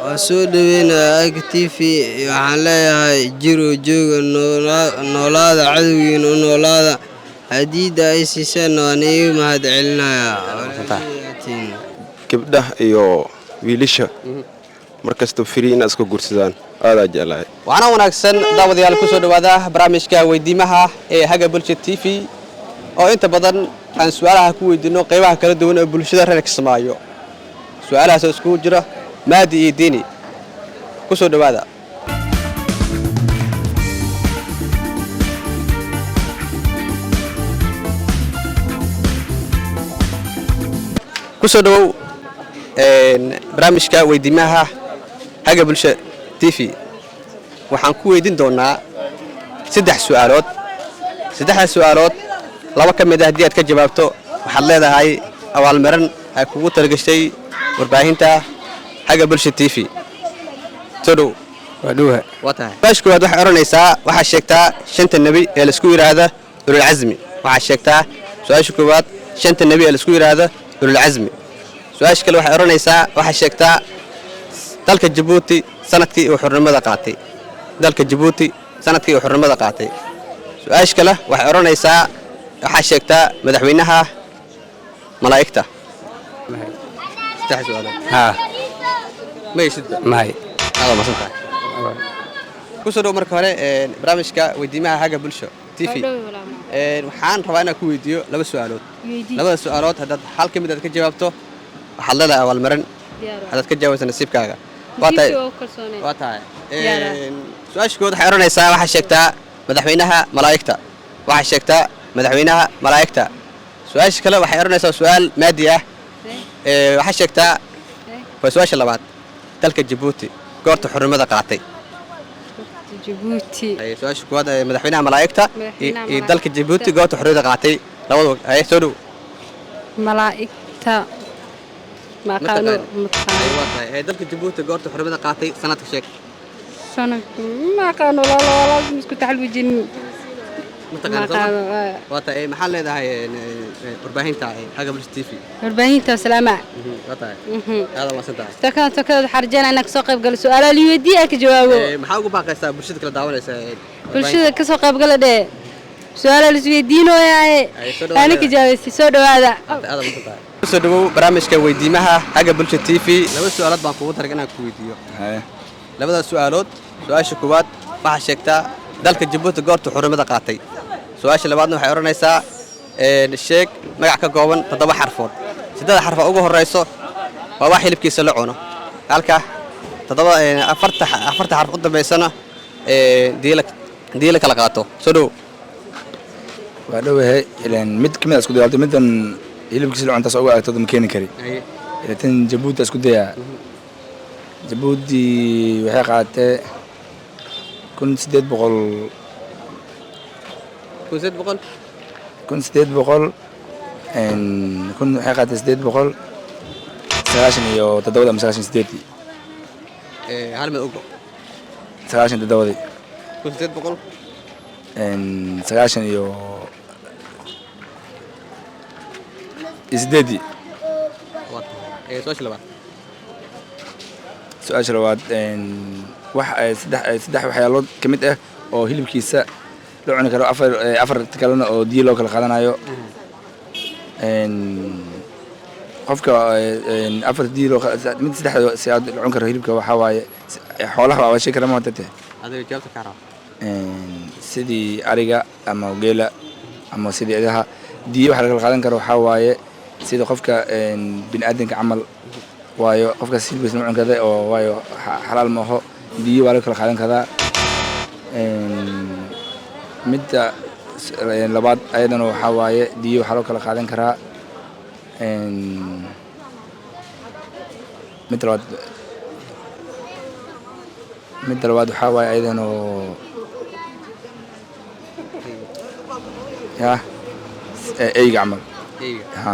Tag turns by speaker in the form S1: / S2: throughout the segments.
S1: Waa soo dhaweynayaa Ag TV. Waxaan leeyahay jiro, jooga, noolaada, cadowgiina u noolaada. Hadiidda ay siiseenna waan iiga mahad celinayaa.
S2: Gabdhaha iyo wiilasha markasta free inaad iska guursadaan aadaa jeclahay.
S3: Waxaana wanaagsan, daawadayaal, ku soo dhowaada barnaamijka weydiimaha ee Haga Bulsha TV, oo inta badan aan su-aalaha ku weydiinno qaybaha kala duwan ee bulshada reer Kismaayo, su-aalahaas oo iskugu jira maadi iyo diini. Ku soo dhowaada. Ku soo dhowow barnaamijka weydiimaha Haga Bulsha TV. Waxaan ku weydiin doonaa saddex su'aalood. Saddexdaas su'aalood laba ka mid ah haddii aad ka jawaabto, waxaad leedahay abaalmarin ay kugu talagashay warbaahinta Haga Bulsha TV. Soo dhow.
S4: Waa dhowa.
S3: Waa tahay. Su-aasha koowaad waxay odhanaysaa: waxaad sheegtaa shanta nebi ee laisku yidhaahda ululcasmi. Waxaad sheegtaa, su-aasha koowaad, shanta nebi ee laisku yidhaahda ululcasmi. Su-aasha kale waxay odhanaysaa: waxaad sheegtaa dalka Jabuuti sanadkii uu xornimada qaatay. Dalka Jabuuti sanadkii uu xornimada qaatay. Su-aasha kale waxay odhanaysaa: waxaad sheegtaa madaxweynaha malaa'igta. Saddex su'aalood.
S4: Haa.
S3: Ma heshidba?
S4: Mahay.
S3: Aad waa masan tahay. Ku soo dhow marka hore barnaamijka weydiimaha Haga Bulsho TV. Waxaan rabaa inaan ku weydiiyo laba su'aalood. Labada su'aalood haddaad hal ka mid aad ka jawaabto, waxaad leedahay abaalmarin. Haddaad ka jawaabayso nasiibkaaga. Waa tahay, waa tahay. Su-aasha kood waxay odhanaysaa: waxaad sheegtaa madaxweynaha malaa'igta. Waxaad sheegtaa madaxweynaha malaa'igta. Su-aasha kale waxay odhanaysaa, su-aal maadi ah, waxaad sheegtaa, waa su-aasha labaad, dalka Jabuuti goorta xornimada qaatay.
S5: Jabuuti.
S3: Ay, su-aasha koowaad ee madaxweynaha malaa'igta
S5: Madaxweynaha
S3: iyo dalka Jabuuti
S5: malaa'igta.
S3: goorta xornimada qaatay labadu. Ay, soo dhow.
S5: Malaa'igta ma aqaano.
S3: Mataqaano? Ay, waa tahay. Dalka Jabuuti goorta xornimada qaatay sanadka sheeg.
S5: Sanadka ma aqaano, walaalo, walaal, isku taxalujin.
S3: Ma
S5: Ma
S3: taqaano, soo ma?
S5: aqaano.
S3: Waa tahay. Maxaa leedahay warbaahinta Haga Bulsha TV?
S5: Warbaahinta salaama.
S3: Waa tahay, aad waa tahay.
S5: Takada takada, waxaan rajeynaa inaan kasoo qayb galo, su'aalaha la weydiiyo aan ka jawaabo.
S3: Maxaa ugu baaqaysaa bulshada kala daawanaysa
S5: Bulshada kasoo qayb gala dhee, su'aalaha la isweydiinooyaaye.
S3: Ay, soo dhawaada.
S5: Aana ka jawaabaysi. Soo dhawaada.
S3: Aad waa tahay. Kusoo dhawow barnaamijka weydiimaha Haga Bulsha TV. Laba su'aalood baan kugu daray inaan ku weydiiyo. Labada su'aalood, su-aasha koowaad: waxaa sheegtaa dalka Jabuuti goorta xornimada qaatay. Su-aasha labaadna waxay odhanaysaa sheeg magac ka kooban toddoba xarfood. Sideeda xarfood ugu horrayso waa wax hilibkiisa la cuno, halka toddoba afarta xarf u dambaysana diila kala qaato. Soo dhow.
S4: Waa dhowahay. Ilaan mid kamid a isku dayaalto, middan hilibkiisa la cuntaas uga agtooda ma keeni kari. Ilaa tan Jabuuti isku dayaa. Jabuuti waxay qaadatee 1800.
S3: 1800.
S4: 1800 kun waxay qaadatee 897 ama 98-dii.
S3: Hal mid ugo.
S4: 97-dii.
S3: 1800.
S4: Sagaashan iyo sideeddii.
S3: Waa tahay. Su-aasha labaad.
S4: Su-aasha labaad, wax ay saddex waxyaalood ka mid ah oo hilibkiisa la cuni karo, afar kalena oo diyo loo kala qaadanayo. Qofka afar diyo loo mid saddexda si aad la cuni karo hilibka waxaa waaye xoolaha waa shay kale ma wadate.
S3: Adiga jawaabta kaa raba.
S4: Sidii ariga ama geela ama sidii idaha, diyo waxa la kala qaadan karo waxaa waaye sida qofka bini aadamka camal, waayo qofkaas hilibkiisa ma cuni karda oo waayo xalaal ma aho, diyo waa la kala qaadan karaa. Midda labaad ayadana waxaa waaye diyo waxaa loo kala qaadan karaa. Midda labaad waxaa waaye ayadana oo ya eyga camal.
S3: Eyga.
S4: Ha.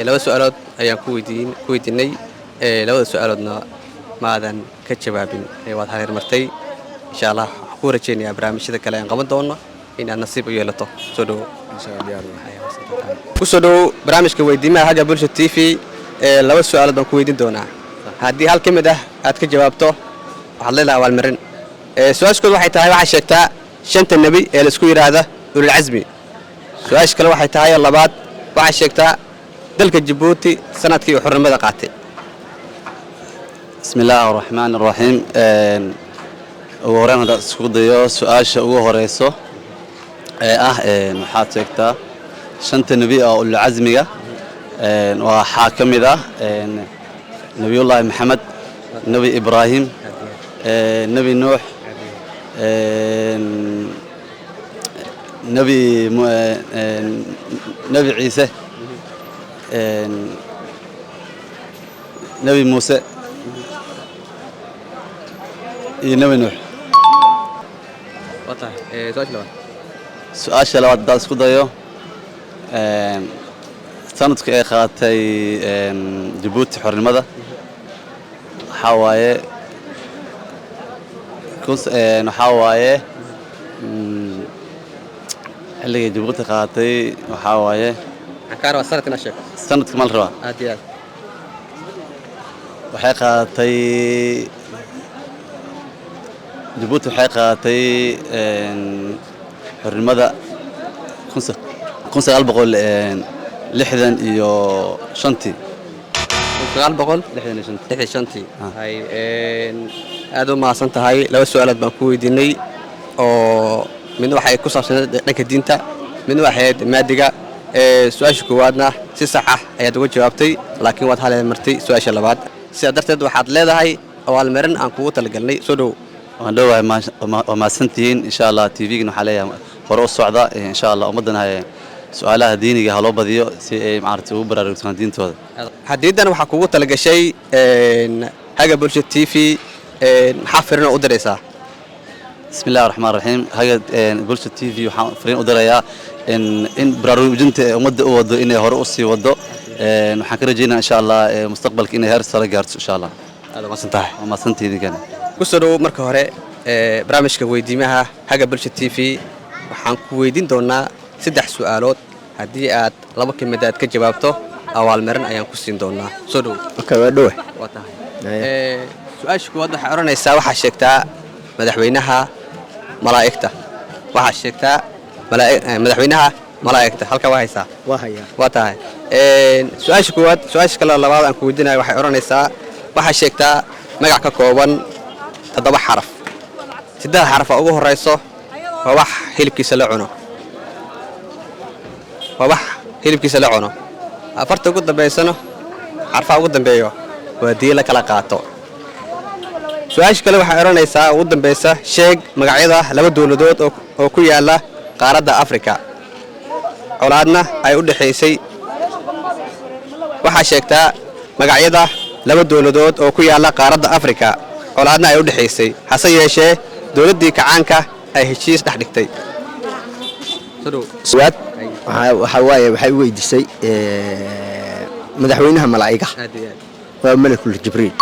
S3: Laba su-aalood ayaan ku weydiinay. Labada su-aaloodna maadan ka jawaabin. Waad hareer martay. Insha Allah waxaan ku rajeynayaa barnaamijyada kale aan qaban doono in aad nasiib u yeelato. Soo dhowo.
S4: Insha Allah, diyaar waay.
S3: Ku soo dhowow barnaamijka weydiimaha Haga Bulsha TV. Laba su-aalood baan ku weydiin doonaa. Haddii hal ka mid ah aad ka jawaabto, waxaad leedahay abaalmarin. Su-aasha koowaad waxay tahay: waxaa sheegtaa shanta nebi ee laisku yidhaahda ululcasmi. Su-aasha kale waxay tahay oo labaad: waxaa sheegtaa dalka Jabuuti sanadkii uu xornimada qaatay.
S6: Bismi illaahi araxmaan araxiim. Ugu horreyn, haddaan isku dayo su-aasha ugu horeyso ee ah waxaad sheegtaa shanta nebi oo ululcasmiga, waxaa ka mid ah Nebiyullaahi Maxamed, Nebi Ibraahim, Nebi Nuux, Nebi Ciise, Nebi Muuse iyo Nebi Nuux.
S3: Waa tahay. Su-aasha labaad.
S6: Su-aasha labaad haddaan isku dayo, sanadka ay qaadatay Jabuuti xornimada waxaa waaye xilligay Jabuuti qaadatay waxaa waaye
S3: Waxaan kaa rabaa sanadka inaad sheegto.
S6: Sanadka ma la rabaa?
S3: Aad iyo aad.
S6: Waxay qaadatay Jabuuti, waxay qaadatay xornimada 1965-tii.
S3: 900
S6: 65-tii.
S3: 65-tii. Hay, aad u mahadsan tahay. Laba su-aalood baan ku weydiinay oo midna waxay ku saabsaneed dhanka diinta, midna waxay ahayd maadiga. Su-aasha koowaadna si sax ah ayaad uga jawaabtay, laakiin waad haleed martay su-aasha labaad. Sidaa darteed waxaad leedahay abaalmarin aan kugu talagalnay. Soo dhow.
S6: Waan dhowahay, waa mahadsantihiin. Insha Allah TV-gan waxaa leeyahay hore u socda insha Allah. Ummaddana su-aalaha diiniga ha loo badiyo si ay maaragtay ugu baraarugsanaan diintooda.
S3: Hadiyadan waxaa kugu talagashay Haga Bulsha TV. Maxaa fariin oo u diraysaa?
S6: Bismi illahi raxmaan raxiim. Haga Bulsha TV waxaan fariin u dirayaa in baraarujinta ee ummadda u wado inay hore u sii wado. Waxaan ka rajeynaya insha Allah mustaqbalka inay heer sare gaarto insha Allah.
S3: Aad umahadsan tahay.
S6: Waa mahadsantihiin idinkana.
S3: Ku soo dhowow marka hore barnaamijka weydiimaha Haga Bulsha TV. Waxaan ku weydiin doonaa saddex su'aalood. Haddii aad laba ka mid aad ka jawaabto, abaalmarin ayaan ku siin doonaa. Soo dhowow.
S7: Okay, waa dhowe.
S3: Waa tahay. Su-aasha koowaad waxay odhanaysaa: waxaa sheegtaa madaxweynaha malaa'igta. Waxaa sheegtaa madaxweynaha malaa'igta. Halka waa haysaa?
S7: Waa hayaa.
S3: Waa tahay. Su-aasha koowaad. Su-aasha kale labaad aan ku weydiinayo waxay odhanaysaa: waxaa sheegtaa magac ka kooban toddoba xaraf. Saddex xaraf oo ugu horeyso waa wax hilibkiisa la cuno, waa wax hilibkiisa la cuno. Afarta ugu dambaysano, xarfaha ugu dambeeyo, waa diin la kala qaato. Su-aasha kale waxay odhanaysaa ugu dambaysa: sheeg magacyada laba dowladood oo ku yaala qaaradda Afrika, colaadna ay u dhexaysay. Waxaa sheegtaa magacyada laba dowladood oo ku yaala qaaradda Afrika, colaadna ay u dhexaysay, hase yeeshee dowladdii kacaanka ay heshiis dhex dhigtay.
S7: Suwaad waxaa waaye, waxay u weydiisay madaxweynaha malaa'iga waa Malakul Jibriil.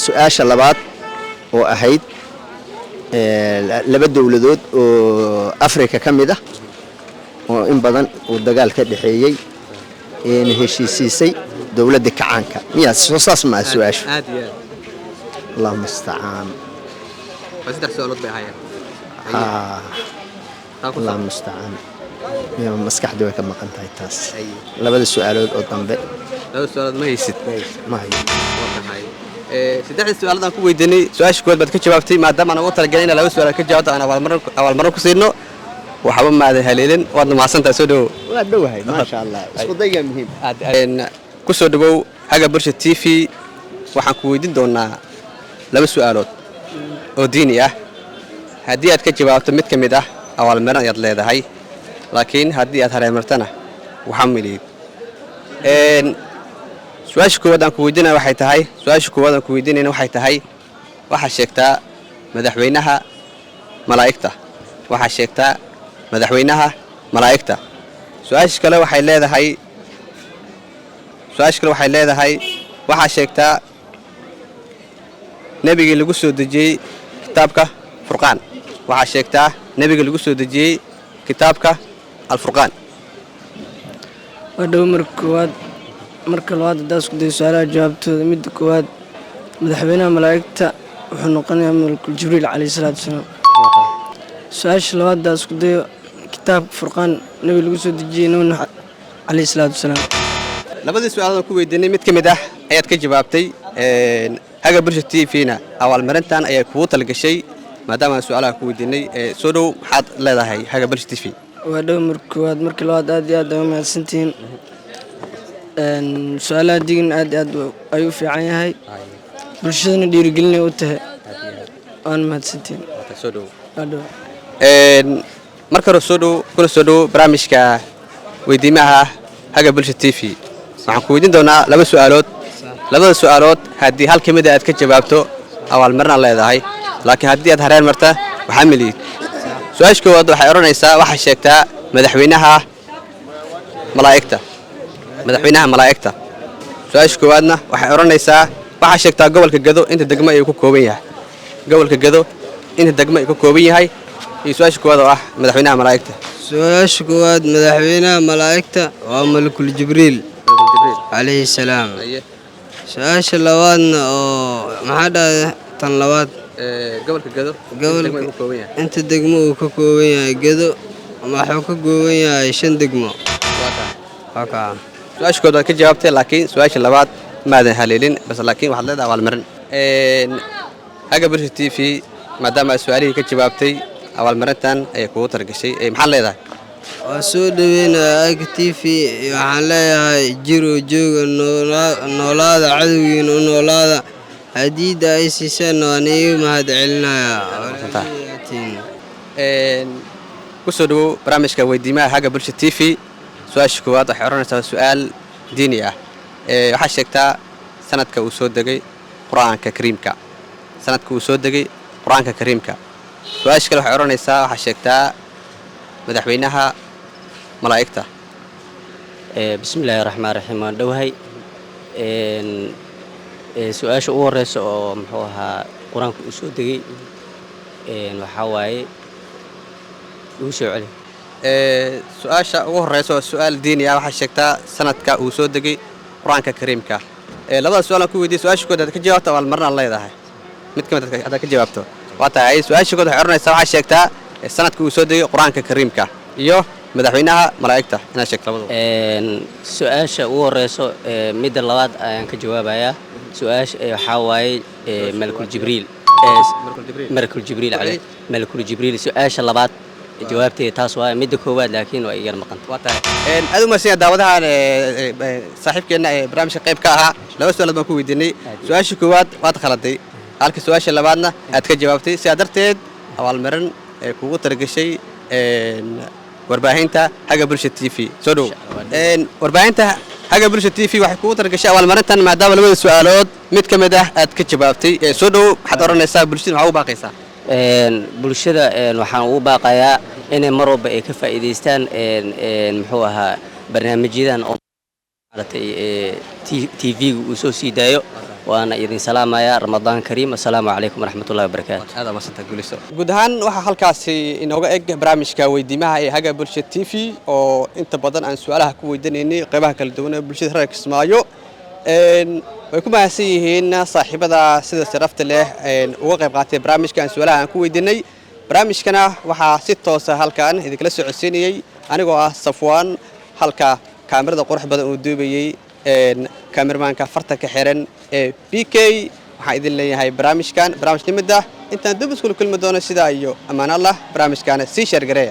S7: Su-aasha labaad oo ahayd laba dowladood oo Afrika ka mid ah oo in badan uu dagaal ka dhexeeyey eena heshiisiisay dowladda kacaanka, miyaa soo saas maa su-aashu?
S3: Aad iyo aad.
S7: Allahuma mustacaan.
S3: Waa saddex su-aalood bay ahaayeen.
S7: Allahuma mustacaan. Miya, maskaxda way ka maqan tahay taas, labada su-aalood oo dambe.
S3: Laba su-aalood ma haysid?
S7: Ma hayo.
S3: Waa tahay. Saddexdii su-aalood aan ku weydiinay, su-aasha koowaad baad ka jawaabtay. Maadaama aan ugu talagalay inaad laba su-aalood ka jawaabto aan abaalmarin ku siino, waxba maadan haleelin. Waadna mahadsantahay. Soo dhowow.
S7: Waa dhowahay, maasha Allah. Isku daygaa muhiim.
S3: Ku soo dhowow Haga Bulsha TV. Waxaan ku weydiin doonaa laba su-aalood oo diini ah. Haddii aad ka jawaabto mid ka mid ah, abaalmarin ayaad leedahay, laakiin haddii aad hareemartana waxaa miliyid. Su-aasha koowaad aan ku weydiinaya waxay tahay, su-aasha koowaad aan ku weydiinayna waxay tahay: waxaa sheegtaa madaxweynaha malaa'igta. Waxaa sheegtaa madaxweynaha malaa'igta. Su-aasha kale waxay leedahay, su-aasha kale waxay leedahay: waxaa sheegtaa nebigii lagu soo dejiyey kitaabka Furqaan. Waxaa sheegtaa nebigii lagu soo dejiyey kitaabka Alfurqaan.
S8: Waa dhow marka koowaad. Marka labaad, haddaa isku dayo su-aalaha jawaabtooda, midda koowaad, madaxweynaha malaa'igta wuxuu noqonayaa Malakul Jibriil calayhi salaatu wasalaam. Su-aasha labaad, haddaa isku dayo, kitaabka Furqaan nabi lagu soo dejiyey Nabi Nuux calayhi salaatu wasalaam.
S3: Labadii su-aalood aan ku weydiinay mid ka mid ah ayaad ka jawaabtay. Haga Bulsha TV-na abaalmarintan ayay kugu talagashay maadaama aan su-aalaha ku weydiinay. Soo dhow, maxaad leedahay Haga Bulsha TV?
S8: Waa dhow marka koowaad. Marka labaad, aad iyo aad aa mahadsantihiin. Su-aalaha digin aad iyo aad ayuu u fiican yahay, bulshadana dhiirigelinay u tahay. Waana mahadsantihiin.
S3: Soo dhow.
S8: Waa dhow.
S3: Marka hore soo dhow, kuna soo dhow barnaamijka weydiimaha Haga Bulsha TV. Waxaan ku weydiin doonaa laba su-aalood. Labada su-aalood haddii hal ka mid a aad ka jawaabto, abaalmarinaan leedahay, laakiin haddii aad hareen marta, waxaa meliyid. Su-aasha koowaad waxay odhanaysaa: waxaa sheegtaa madaxweynaha malaa'igta, madaxweynaha malaa'igta. Su-aasha koowaadna waxay odhanaysaa: waxaa sheegtaa gobolka Gado inta degmo ay ku kooban yahay, gobolka Gado inta degmo ay ku kooban yahay, iyo su-aasha koowaad oo ah madaxweynaha malaa'igta.
S1: Su-aasha koowaad, madaxweynaha malaa'igta waa Malakul Jibriil calayhi salaam. Su-aasha labaadna oo maxaa dhahday tan labaad?
S3: Gobolka Gado.
S1: Gobolka inta degmo uu ka kooban yahay, Gedo waxuu ka kooban yahay shan degmo. Waa kaa.
S3: Su-aasha koowaad waad ka jawaabtay, laakiin su-aasha labaad maadan haleelin bas, laakiin waxaad leedahay abaalmarin Haga Bulsha TV. Maadaama aad su-aalihii ka jawaabtay, abaalmarintan ayay kugu talagashay. Maxaad leedahay?
S1: Waa soo dhaweynaya Aga TV. Waxaan leeyahay jiroo jooga, noolaada, cadowgiina u noolaada. Hadiidda ay siiseenna waan iiga mahad celinayaa.
S3: Ku soo dhawow barnaamijka weydiimaha Haga Bulsha TV. Su-aasha koowaad waxay odhanaysaa su-aal diini ah. Waxaad sheegtaa sanadka uu soo degay Qur-aanka Kariimka, sanadka uu soo degay Qur-aanka Kariimka. Su-aasha kale waxay odhanaysaa: waxaad sheegtaa madaxweynaha malaa'igta.
S9: Bismi illaahi raxmaan raxiim. Waan dhowahay. Su-aasha ugu horeysa oo muxuu ahaa qur-aanka uu soo degay, waxaa waaye, igu soo celi.
S3: Su-aasha ugu horeysa waa su-aal diini ah: waxaad sheegtaa sanadka uu soo degay Qur-aanka Kariimka. Labada su-aal aan ku weydiiyey, su-aasha kood aad ka jawaabto, abaalmarin aad leedahay. Mid ka mid haddaad ka jawaabto, waa tahay. Su-aasha kood waxay odhanaysaa: waxaad sheegtaa sanadka uu soo degay Qur-aanka Kariimka iyo madaxweynaha malaa'igta, inaad sheegto labadaba.
S9: Su-aasha ugu horeyso, midda labaad ayaan ka jawaabayaa. Su-aasha waxaa waaye Malakul Jibriil, Malakul Jibriil, Malakul Jibriil. Su-aasha labaad jawaabteeda taas waaye. Midda koowaad laakiin waa iga maqanta.
S3: Waa tahay. Aad u mahadsan yahay daawadahan, saaxiibkeenna ee barnaamijka qayb ka ahaa. Laba su-aalood baan ku weydiinay. Su-aasha koowaad waad khaladay, halka su-aasha labaadna aad ka jawaabtay. Sidaa darteed abaalmarin ee kugu talagashay warbaahinta Haga Bulsha TV. Soo dhow. Warbaahinta Haga Bulsha TV waxay kugu talagashay abaalmarintan maadaama labada su-aalood mid ka mid ah aad ka jawaabtay. Soo dhow, maxaad odhanaysaa bulshada? Maxaa ugu baaqaysaa?
S9: Bulshada waxaan ugu baaqayaa inay mar walba ay ka faa'iidaystaan muxuu ahaa barnaamijyadan oo maaragtay TV-ga uu soo sii daayo. Waana idin salaamayaa. Ramadaan kariim. Assalaamu calaykum waraxmatullahi wabarakaatu.
S3: Aad amadsanta, guulayso. Guud ahaan waxaa halkaasi inooga eg barnaamijka weydiimaha ee Haga Bulsha TV oo inta badan aan su-aalaha ku weydiinaynay qeybaha kala duwan ee bulshada reer Kismaayo. Way ku mahadsan yihiin saaxiibada sida sharafta leh uga qayb qaatay barnaamijka aan su-aalaha aan ku weydiinay. Barnaamijkana waxaa si toosa halkan idinkala socodsiinayey anigoo ah Safwaan, halka kaamirada qurux badan uu duubayey kaamirmaanka fartanka xiran ee BK. Waxaan idin leeyahay barnaamijkan barnaamij nimid ah intaan dib iskula kulmi doono, sidaa iyo ammaan Allah. Barnaamijkaana sii share gareeya.